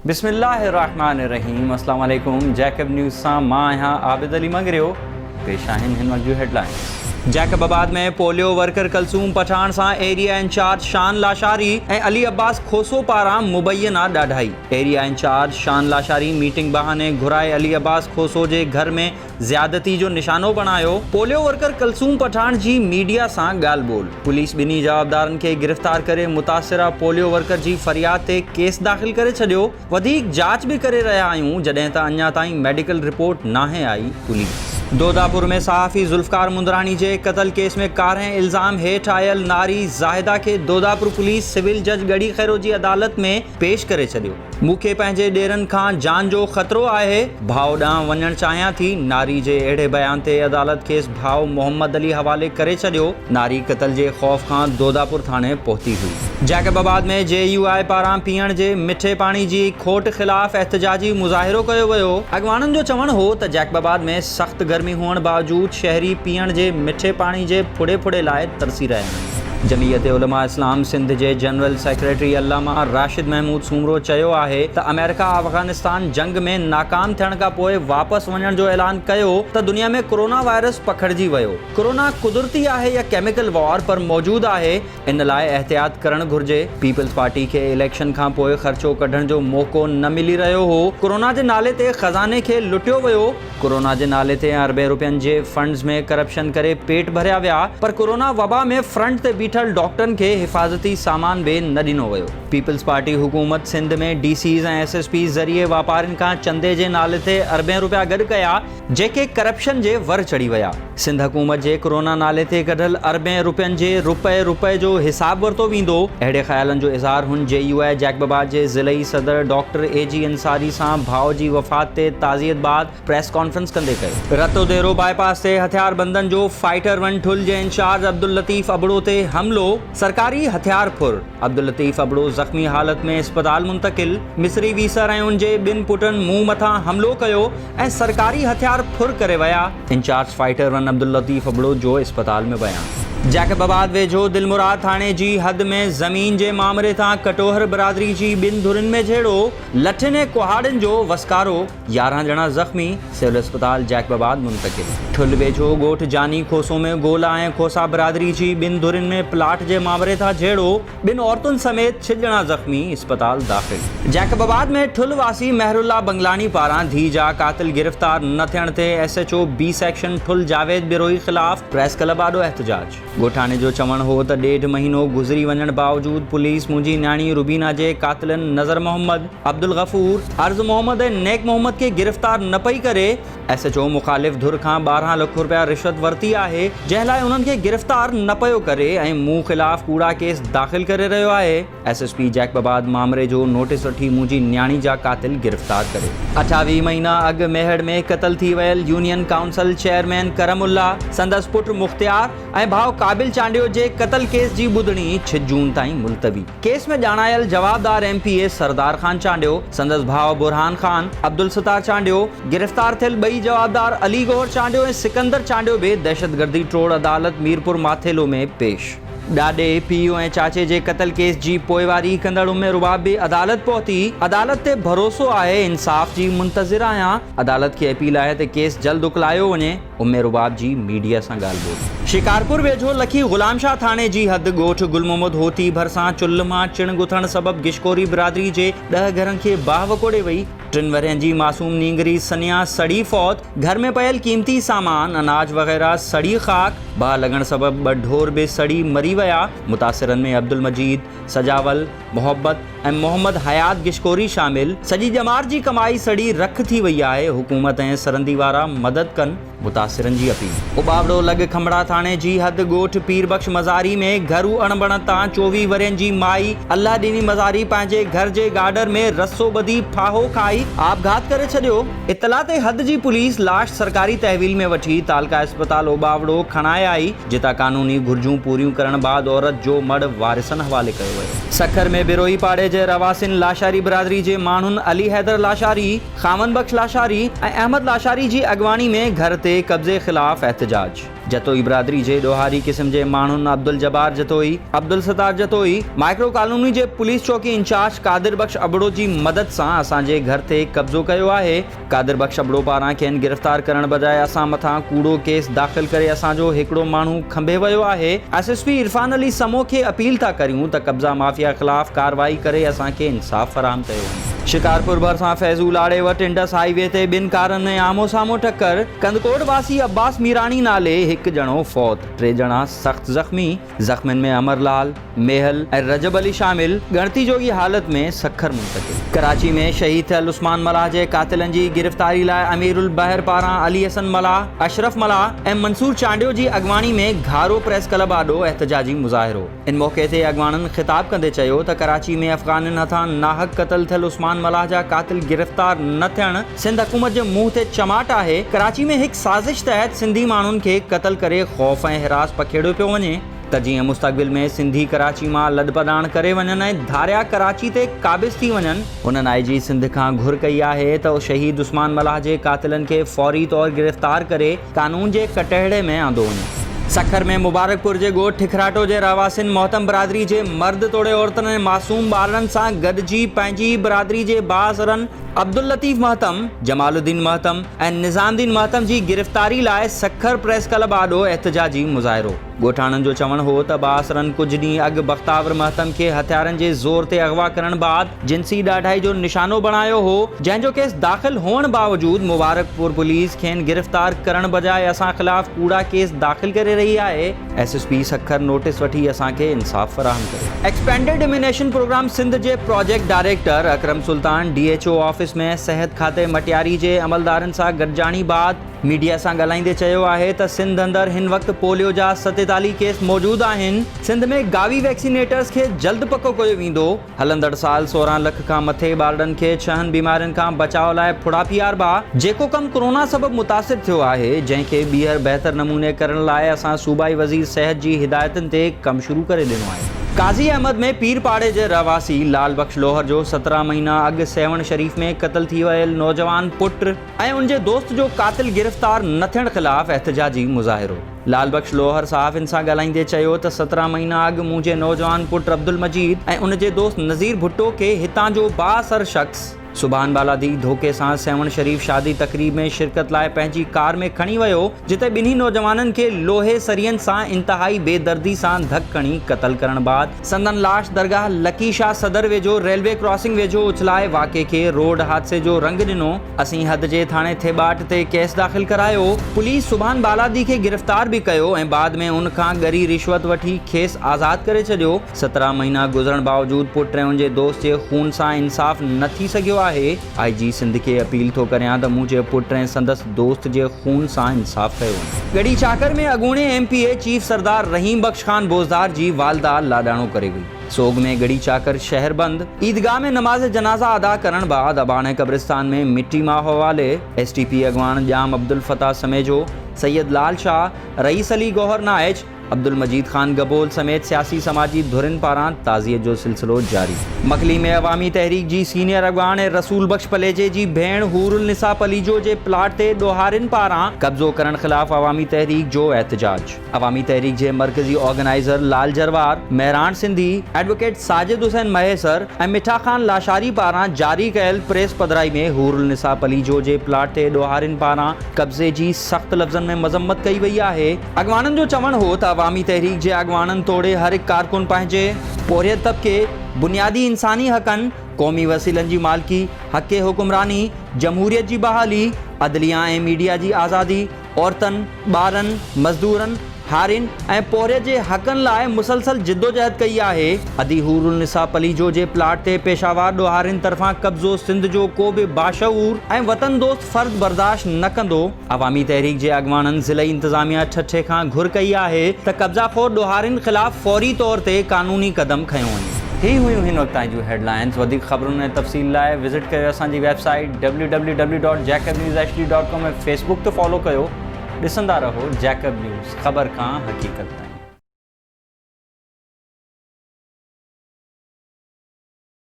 بسم الله الرحمٰن الرحيم اسلام عليڪم جيڪب نيوز سان مان آهيان عابد علي مڱريو پيش آهن هن وقت جون headlines. Jacobabad ۾ polio worker Kulsoom Pathan سان ايريا انچارج شان لاشاري ۽ علي عباس کوسو پاران مبينا ڏاڍائي ايريا انچارج شان لاشاري ميٽنگ بهاني گهرائي علي عباس کوسو جي گهر ۾ زيادتي جو نشانو بڻايو، پوليو ورڪر ڪلثوم پٺاڻ جي ميڊيا سان ڳالهه ٻولهه، پوليس ٻنهي جوابدارن کي گرفتار ڪري متاثره پوليو ورڪر جي فرياد تي ڪيس داخل ڪري ڇڏيو، وڌيڪ جاچ به ڪري رهيا آهيون، جڏهن ته اڃا تائين ميڊيڪل رپورٽ ناهي آئي، پوليس. دوداپور ۾ صحافي ذوالفقار مندراڻي جي قتل ڪيس ۾ ڪارنهن الزام هيٺ آيل ناري زاهده کي دوداپور پوليس سول جج ڳڙهي خيرو جي عدالت ۾ پيش ڪري ڇڏيو. مون کي پنهنجي ڏيرن کان جان جو خطرو آهي، ڀاء ڏانهن وڃڻ چاهيان ٿي، ناري جي اهڙي بيان تي عدالت کيس ڀاء محمد علي حوالي ڪري ڇڏيو، ناري قتل جي خوف کان دوداپور ٿاڻي پهتي هئي. جيڪب آباد ۾ جي يو آء پاران پيئڻ جي مٺي پاڻي جي کوٽ خلاف احتجاجي مظاهرو ڪيو ويو، اڳواڻن جو چوڻ هو ته جيڪب آباد ۾ سخت گرمي هئڻ باوجود شهري پيئڻ جي مٺي پاڻي جي ڦڙي ڦڙي لاء ترسي رهيا آهن. جمعيت علماء اسلام سنڌ جي جنرل سيڪريٽري علامه راشد محمود سومرو چيو آهي ته آمريڪا افغانستان جنگ ۾ ناڪام ٿيڻ کانپوء واپس وڃڻ جو اعلان ڪيو ته دنيا ۾ ڪورونا وائرس پکڙجي ويو، ڪورونا قدرتي آهي يا ڪيميڪل وار پر موجود آهي، ان لاء احتياط ڪرڻ گهرجي، پيپلز پارٽي کي اليڪشن کانپوء خرچو ڪڍڻ جو موقعو نه ملي رهيو هو، ڪورونا جي نالي تي خزاني کي لٽيو ويو. ڪورونا جي نالي تي اربين روپين جي فنڊز ۾ ڪرپشن ڪري پيٽ ڀريا ويا پر ڪورونا وبا ۾ فرنٽ تي بيٺل ڊاڪٽرن کي حفاظتي سامان به نه ڏنو ويو. پيپلز پارٽي حڪومت Sindh ۾ D Cs ۽ S S Ps ذريعي واپارين کان چندي جي نالي تي اربين روپيا گڏ ڪيا جيڪي ڪرپشن جي ور چڙهي ويا. سنڌ حڪومت جي ڪورونا نالي تي ڪڍيل اربين روپين جي روپئي روپئي جو حساب ورتو ويندو. اهڙي خيالن جو اظهار هن جي يو آء جيڪب آباد جي ضلعي صدر ڊاڪٽر اي جي انصاري سان ڀاء جي وفات تي تعزيت بعد پريس ڪانفرنس ڪندي ڪيو. رتوديرو باء پاس تي هٿياربندن جو فائٽر ون ٺل جي انچارج عبداللطيف ابڙو تي حملو، سرڪاري هٿيار ڦر، عبداللطيف ابڙو زخمي حالت ۾ اسپتال منتقل، مصري ويسر ۽ ان جي ٻن پٽن مون مٿان حملو ڪيو ۽ سرڪاري هٿيار ڦر ڪري ويا. Incharge fighter one Abdul Latif Abro جو اسپتال ۾ بيان. جيڪب آباد ويجهو دلمراد ٿاڻي جي حد ۾ زمين جي مامري تان ڪٽوهر برادري جي ٻن ڌرين ۾ جهيڙو، لٺين ۽ ڪهاڙين جو وسڪارو، 11 ڄڻا زخمي، سول اسپتال جيڪب آباد منتقل. ٺل ويجهو ڳوٺ جاني کوسو ۾ گولا ۽ کوسا برادري جي ٻن ڌرين ۾ پلاٽ جي مامري تان جهيڙو، ٻن عورتن سميت ڇهه ڄڻا زخمي، اسپتال داخل. جيڪب آباد ۾ ٺل واسي مهرالله بنگلاڻي پاران ڌيء جا قاتل گرفتار نه ٿيڻ تي S H O B section Thul Javed Brohi خلاف پريس ڪلب آڏو احتجاج. ڳوٺاڻي جو چوڻ هو ته ڏيڍ مهينو گذري وڃڻ باوجود پوليس منهنجي نياڻي روبينا جي قاتلن نظر محمد، عبدالغفور، عرض محمد ۽ نيڪ محمد کي گرفتار نه پئي ڪري، ايس ايڇ او مخالف ڌر کان 12 لک رپيا رشوت ورتي آهي، جنهن لاء انهن کي گرفتار نه پيو ڪري ۽ مون خلاف ڪوڙا ڪيس داخل ڪري رهيو آهي، ايس ايس پي جيڪب آباد مامري جو نوٽيس وٺي منهنجي نياڻي جا قاتل گرفتار ڪري. 28 مهينا اڳ ميهڙ ۾ قتل ٿي ويل union council chairman Karam Ullah, سندس پٽ مختيار ۽ ڀاء قابل چانڊيو جي قتل ڪيس جي ٻڌڻي ڇهه جون تائين ملتوي. ڪيس ۾ ڄاڻايل جوابدار M P A Sardar Khan Chandio, سندس ڀاء برهان خان، عبدالستار چانڊيو، گرفتار ٿيل ٻئي جوابدار علي گوهر چانڊيو ۽ سڪندر چانڊيو به دهشتگردي ٽوڙ عدالت ميرپور ماٿيلو ۾ پيش. ڏاڏي، پيء ۽ چاچي جي قتل ڪيس جي پوئواري ڪندڙ ام رباب به عدالت پهتي، عدالت تي ڀروسو آهي، انصاف جي منتظر آهيان، عدالت کي اپيل آهي ته ڪيس جلد اڪلايو وڃي. ام رباب جي ميڊيا سان ڳالهه ٻولهه. شڪارپور ويجهو لکي غلام شاهه ٿاڻي جي حد ڳوٺ گل محمد هوتي ڀرسان چلهه مان چڻ گٿڻ سبب گشڪوري برادري جي ڏهه گهرن کي باهه وڪوڙي وئي، ٽن ورهين جي معصوم نينگري سنيا سڙي فوت، گهر ۾ پيل قيمتي سامان، اناج وغيره سڙي خاڪ، باهه لڳڻ سبب ٻه ڍور به سڙي مري ويا، متاثرن ۾ عبدالمجيد، سجاول، محبت ۽ محمد حيات گشڪوري شامل، سڄي ڄمار جي ڪمائي سڙي رک ٿي وئي آهي، حڪومت ۽ سرندي وارا مدد ڪن، متاثرن جي اپيل. اٻاوڙو لڳ کنڀڙا ٿاڻي جي حد ڳوٺ پير بخش مزاري ۾ گهرو اڻبڻت تان 24 ورهين جي مائي الله ڏني مزاري پنهنجي گهر جي گارڊر ۾ رسو ٻڌي ڦاهو کائي آپگهات ڪري ڇڏيو، اطلاع تي حد جي پوليس لاش سرڪاري تحويل ۾ وٺي تعلقه اسپتال اوٻاوڙو کڻائي آئي، جتان قانوني گهرجون پوريون ڪرڻ بعد عورت جو مڙهه وارثن حوالي ڪيو ويو. سکر ۾ بروهي پاڙي جي رهواسين لاشاري برادري جي ماڻهن علي حيدر لاشاري، خاوند بخش لاشاري ۽ احمد لاشاري جي اڳواڻي ۾ گهر تي قبضي خلاف احتجاج. جتوئي برادري جي ڏوهاري قسم جي ماڻهن عبدالجبار جتوئي، عبدالستار جتوئي، مائڪرو ڪالوني جي پوليس چوڪي انچارج قادر بخش ابڙو جي مدد سان اسان جي گهر تي قبضو ڪيو آهي، قادر بخش ابڙو پاران کين گرفتار ڪرڻ بجاء اسان مٿان ڪوڙو ڪيس داخل ڪري اسان جو هڪڙو ماڻهو کنڀي ويو آهي، S S P Irfan Ali Samoon کي اپيل ٿا ڪريون ته قبضا مافيا خلاف ڪارروائي ڪري اسان کي انصاف فراهم ڪيو وڃي. شڪارپور ڀرسان فيضو لاڙي وٽ انڊس هاء وي تي ٻن ڪارن ۾ آمهون سامهون ٽڪر، ڪنڌڪوٽ واسي عباس ميراڻي نالي هڪ ڄڻو فوت، ٽي ڄڻا سخت زخمي، زخمين ۾ امر لال، ميهل ۽ رجب علي شامل، ڳڻتي جوڳي حالت ۾ سکر منتقل. ڪراچي ۾ شهيد ٿيل عثمان ملاح جي قاتلن جي گرفتاري لاء امير البحر پاران علي حسن ملاح، اشرف ملاح ۽ منصور چانڊيو جي اڳواڻي ۾ گهارو پريس ڪلب آڏو احتجاجي مظاهرو. ان موقعي تي اڳواڻن خطاب ڪندي چيو ته ڪراچي ۾ افغانين هٿان ناحق قتل ٿيل عثمان ملاح جا قاتل گرفتار نه ٿيڻ سنڌ حڪومت جي منهن تي چماٽ آهي، ڪراچي ۾ هڪ سازش تحت سنڌي ماڻهن کي قتل ڪري خوف ۽ هراس پکيڙيو پيو وڃي ته جيئن مستقبل ۾ سنڌي ڪراچي مان لڏپلاڻ ڪري وڃن ۽ ڌاريا ڪراچي تي قابض ٿي وڃن. هنن آء جي سنڌ کان گهر ڪئي آهي ته شهيد عثمان ملاح جي قاتلن کي فوري طور گرفتار ڪري قانون جي ڪٽهڙي ۾ آندو وڃي. سکر ۾ مبارڪپور جي ڳوٺ ٺڪراٽو جي رهواسين مهتم برادري جي مرد توڙي عورتن ۽ معصوم ٻارڙن سان گڏجي پنهنجي ئي برادري جي بااثرن عبداللطيف مهتم، جمال الدين مهتم ۽ نظام الدين مهتم جي گرفتاري لاء سکر پريس ڪلب آڏو احتجاجي مظاهرو. ڳوٺاڻن جو چوڻ هو ته بااثرن ڪجهه ڏينهن اڳ بختاور مهتم کي هٿيارن جي زور تي اغوا ڪرڻ بعد جنسي ڏاڍائي جو نشانو بڻايو هو، جنهن جو ڪيس داخل هئڻ باوجود مبارڪپور پوليس کين گرفتار ڪرڻ بجاء اسان خلاف ڪوڙا ڪيس داخل ڪري رهي آهي، S S P Sukkur notice وٺي اسان کي انصاف فراهم ڪري. ايڪسپينڊيڊ اميونيشن پروگرام سنڌ جي project director Akram Sultan D H O office ۾ صحت کاتي مٽياري جي عملدارن سان گڏجاڻي بعد ميڊيا سان ڳالهائيندي چيو آهي ته سنڌ اندر هن وقت پوليو جا 47 ڪيس موجود آهن، سنڌ ۾ گاوي ويڪسينيٽرز کي جلد پڪو ڪيو ويندو، هلندڙ سال 16 لک کان مٿي ٻارڙن کي ڇهن بيمارين کان بچاء لاء ڦڙا پياربا، جيڪو ڪم ڪرونا سبب متاثر ٿيو آهي، جنهن کي ٻيهر بهتر نموني ڪرڻ لاء اسان صوبائي وزير صحت جي هدايتن تي ڪم شروع ڪري ڏنو آهي. قاضي احمد ۾ پير پاڙي جي رهواسي لال بخش لوهر جو 17 مهينا اڳ سيوهڻ شريف ۾ قتل ٿي ويل نوجوان پٽ ۽ ان جي دوست جو قاتل گرفتار نه ٿيڻ خلاف احتجاجي مظاهرو. لال بخش لوهر صحافين سان ڳالهائيندي چيو ته 17 مهينا اڳ منهنجي نوجوان پٽ عبدالمجيد ۽ ان جي دوست نذير ڀٽو کي هتان جو بااثر شخص سبحان بالادي ڌوڪي سان سيوهڻ شريف شادي تقريب ۾ شرڪت لاء پنهنجي ڪار ۾ کڻي ويو جتي ٻنهي نوجوانن کي لوهي سرين سان انتهائي بي دردي سان ڌڪ هڻي قتل ڪرڻ بعد سندن لاش درگاهه لڪي شاهه صدر ويجهو ريلوي ڪراسنگ ويجهو اڇلائي واقعي کي روڊ حادثي جو رنگ ڏنو. اسين حد جي ٿاڻي ٿيٻاٽ تي ڪيس داخل ڪرايو، پوليس سبحان بالادي کي گرفتار به ڪيو ۽ بعد ۾ ان کان ڳري رشوت وٺي کيس آزاد ڪري ڇڏيو، 17 مهينا گذرڻ باوجود پٽ ۽ ان جي دوست جي خون سان انصاف نه ٿي سگهيو آهي، آء جي سنڌ کي اپيل ٿو ڪريان ته منهنجي پٽ ۽ سندس دوست جي خون سان انصاف ڪيو وڃي. ڳڙهي چاڪر ۾ اڳوڻي M P A chief Sardar Rahim Bakhsh Khan Bozdar جي والده لاڏاڻو ڪري وئي. سوڳ ۾ ڳڙهي چاڪر شهر بند، عيدگاهه ۾ نماز جنازه ادا ڪرڻ بعد اباڻي قبرستان ۾ مٽي ماء حوالي، ايس ٽي پي اڳواڻ ڄام عبدالفتاح سميجو، سيد لال شاهه، رئيس علي گوهر نائچ، عبدالمجيد خان گبول سميت سياسي سماجي ڌرين پاران تعزيت جو سلسلو جاري. مڪلي ۾ عوامي تحريڪ جي سينيئر اڳواڻ ۽ رسول بخش پليجي جي ڀيڻ حور النساء پليجو جي پلاٽ تي ڏوهارين پاران قبضو ڪرڻ خلاف عوامي تحريڪ جو احتجاج. عوامي تحريڪ جي مرڪزي آرگنائيزر لال جروار، مهراڻ سنڌي، ايڊووڪيٽ ساجد حسين مهيسر ۽ مٺا خان لاشاري پاران جاري ڪيل پريس پڌرائي ۾ حور النساء پليجو جي پلاٽ تي ڏوهارين پاران قبضي جي سخت لفظن ۾ مذمت ڪئي وئي آهي. اڳواڻن جو چوڻ هو ته عوامي تحريڪ جي اڳواڻن توڙي هر هڪ ڪارڪن پنهنجي پورهيت طبقي، بنيادي انساني حقن، قومي وسيلن جي مالڪي، حق حڪمراني، جمهوريت جي بحالي، عدليه ۽ ميڊيا جي آزادي، عورتن، ٻارن، مزدورن، هارين ۽ پورهيت جي حقن لاء مسلسل جدوجهد ڪئي آهي. ادي حور النساء پليجو جي پلاٽ تي پيشاوار ڏوهارين طرفان قبضو سنڌ جو ڪو به باشعور ۽ وطن دوست فرد برداشت نه ڪندو. عوامي تحريڪ جي اڳواڻن ضلعي انتظاميا ٺٽي کان گهر ڪئي آهي ته قبضا خور ڏوهارين خلاف فوري طور تي قانوني قدم کنيو وڃي. هي هيون هن وقت تائين جون هيڊ لائنز وڌيڪ خبرن ۽ تفصيل لاء وزٽ ڪريو اسان جي web site www.jacobnewshd.com ۽ Facebook تي فالو ڪيو ڏسندا رهو جيڪب نيوز خبر کان حقيقت تائين.